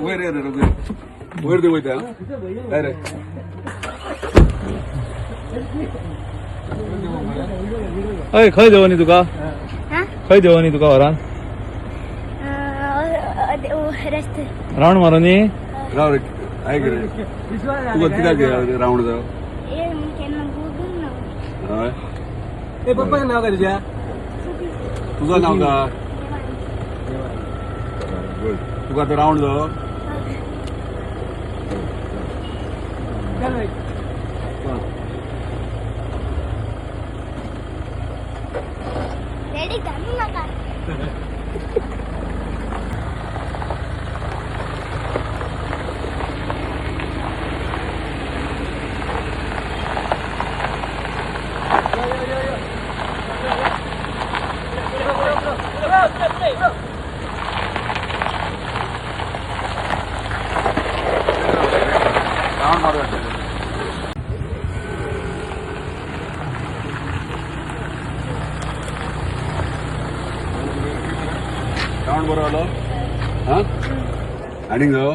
वयर रे रे वयर देव वयता रे. हय खंय देवनी तुका? खंय देवनी तुका व्हरान? रस्ते. रावंड मारून. राव रे, आयक रे, तुका कित्याक रावंड जाव? केन्ना गुगल ना. हय. ए पप्पा, नाव काय तुझ्या? तुझं नाव का? गुड. तुका आतां रावंड जाव. चल बाई. रेडी घालू नका. रावंड मारू. रावंड बरो आलो. हा, आनीक जावो.